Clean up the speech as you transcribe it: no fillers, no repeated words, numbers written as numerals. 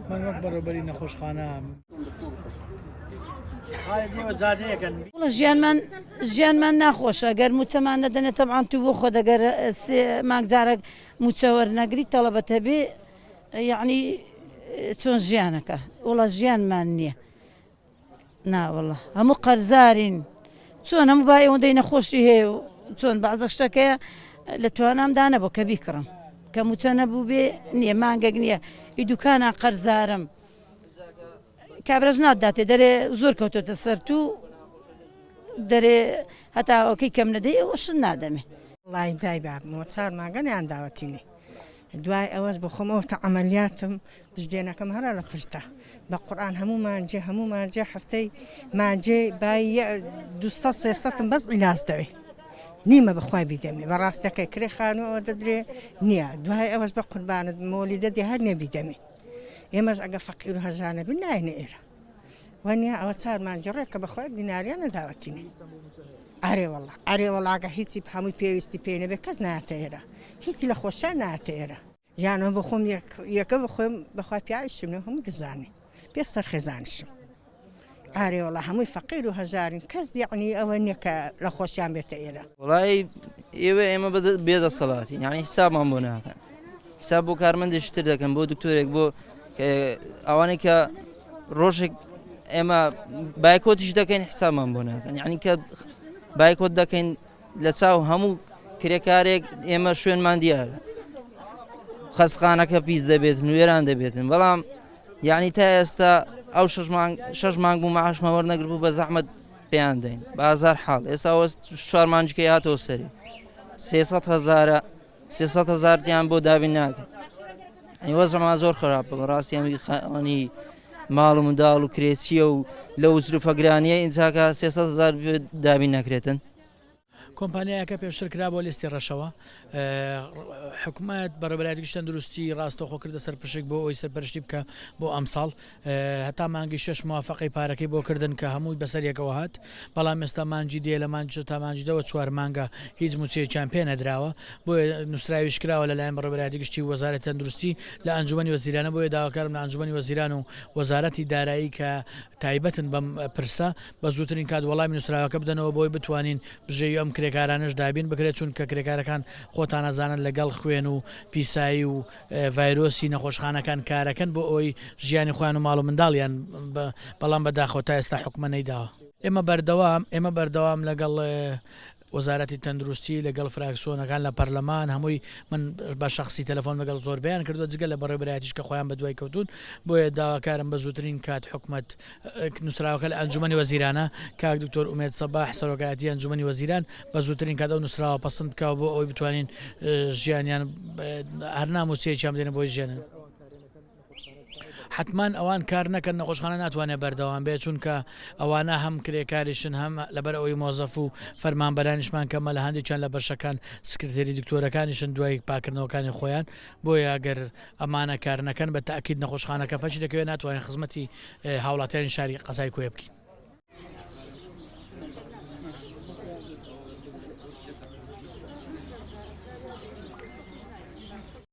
من وەک بەڕێوبەری نەخۆشخانە. وەڵا ژیانمان ژیانمان ناخۆشە گەر موچەمان نەدەنێ تەبعەن تو بۆ خۆت ئەگەر سێ مانگ جارێک موچە وەرنەگری تەڵەبەت هەبێ یەعنی چۆن ژیانەکە وەڵا ژیانمان نییە ناوەڵا هەموو قەرزارین چۆن هەموو با ئەوەندەی نەخۆشی هەیە و چۆن بەعزە شتەکەیە لە توانامدا نەبوو کە بیکڕم کە موچە نەبوو بێ نییە مانگێک نییە ئی دوکانان قەرزارم کابراش ناتداتێ دەرێ زۆر کەوتۆتە سەر تو دەرێ هەتا ئەوکەی کەم نەدەی ئەوە شت نادەمێ. وەڵایی برای بابمەوە چار مانگە نەیان داوەتینێ دوای ئەوەش بۆ خۆم ئەوتە عەمەلیاتم پشتێنەکەم هەرا لە پشتە بە قورئان هەموو مانجێ هەموو مانجێ هەفتەی مانجێ بای 200 300 بەس عیلاج دەوێ نیمە بەخوای بیدەمێ بە ڕاستەکەی کرێ خانوو ئەوە دەدرێ نییە دوای ئەوەش بە قوربانت مۆلیدە دێ هەر نیە بیدەمێ ئێمەش ئەگە فەقیر و هەژار نەبین نایەنە ئێرە وەنیا ئەوە چار مانگی ڕێکە بەخوای دیناریان نەداوەتینێ ئەرێ وەڵا ئەرێ وەڵاگە هیچی هەمووی پێویستی پێ نەبێ کەس نایەتە ئێرە هیچی لە خۆشیان نایەتە ئێرە یانەوە بۆ خۆم یەکە بخۆم بەخوا پیاویشم لە هەموو دەزانێ پێ سەر خێزانشم ئارێ وەڵا هەمووی فەقیر و هەژارین کەس یعنی ئەوە نییە کە لە خۆشیان بێتە ئێرە. وەڵایی ئێوە ئێمە بێ دەسەڵاتین یعنی حسابمان بۆ ناکەن حساب بۆ کارمەندێکی تر دەکەن بۆ دکتۆرێک بۆ ئەوانەی کە ڕۆژێک ئێمە بایکۆتیش دەکەین حسابمان بۆ ناکەن یعنی کە بایکۆت دەکەین لە چاو هەموو کرێکارێک ئێمە شوێنمان دیارە خەستخانەکە پیس دەبێتن وێران دەبێتن بەڵام یعنی تا ئێستا ئەو شەش مانگ بوو معاشمە وەرنەگر بوو بە زەحمت پێیان دەین بازار حاڵ ئێستا چوار مانجکەی هاتەوە سەری 300 هزارە 300 هزارتیان بۆ دابین ناکەن وەزعمان زۆر خراپە بەڕاستی ئەمی خانی ماڵ و منداڵ و کرێچیە و لەو زروفە گرانیە ئینجاکە 300 هزار دابین نەکرێتن. کۆمپانیایەکە پێشتر کرابووە لیستی ڕەشەوە، حکومەت بەڕێوەبەرایەتی گشتی تەندروستی ڕاستەوخۆ کردە سەر پشک بۆ ئەوەی سەرپەرشتی بکە بۆ ئەمساڵ هەتا مانگی شەش موافقەی پارەکەی بۆ کردن کە هەمووی بەسەر یەکەوە هات بەڵام ئێستا مانگی دێ لە مانگی تا مانگی دەوە چوار مانگە هیچ مووچەیەکیان پێ نەدراوە بۆیە نووسراویش کراوە لەلایەن بەڕێوەبەرایەتی گشتی و وەزارەتی تەندروستی لە ئەنجومەنی وەزیرانە بۆیە داواکارم لە ئەنجومەنی وەزیران و وەزارەتی دارایی کە تایبەتن بەم پرسە بە زووترین کات وەڵامی نووسراوەکە بدەنەوە بۆی بتوانین بژێوی ئەم کرێکارانەش دابین بکرێت چونکە کرێکارەکان خۆتان ئەزانن لەگەڵ خوێن و پیسایی و ڤایرۆسی نەخۆشخانەکان کارەکەن بۆ ئەوەی ژیانی خۆیان و ماڵ و منداڵیان بەڵام بەداخەوە تا ئێستا حکومە نەیداوە. ئێمە بەردەوام ئێمە بەردەوام لەگەڵ وەزارەتی تەندروستی لەگەڵ فراکسیۆنەکان لە پەرلەمان هەمووی من بە شەخسی تەلەفۆن لەگەڵ زۆربەیان کردووە جگە لە بەڕێوەبەرایەتیش کە خۆیان بەدوای کەوتوون بۆیە داواکارم بە زووترین کات حکومەت نووسراوەکە لە ئەنجومەنی وەزیرانە کاک دکتۆر ئومێد سەباح سەرۆکایەتی ئەنجومەنی وەزیران بە زووترین کات ئەو نووسراوە پەسند بکاوە بۆ ئەوەی بتوانین ژیانیان هەر ناموچەیەکیان بدەین بۆی ژیانن. حەتمان ئەوان کار نەکەن نەخۆشخانە ناتوانێت بەردەوام بێت چونکە ئەوانە هەم کرێکاریشن هەم لەبەر ئەوەی مۆزەف و فەرمانبەرانیشمان کەمە لە هەندێکیان لە بەشەکان سکرتێری دکتۆرەکانیشن دوای پاکردنەوەکانی خۆیان بۆیە ئەگەر ئەمانە کار نەکەن بە تاکید نەخۆشخانەکە پەکی دەکەوێت ناتوانین خزمەتی هاوڵاتیانی شاری قەزای کۆیە بکەین.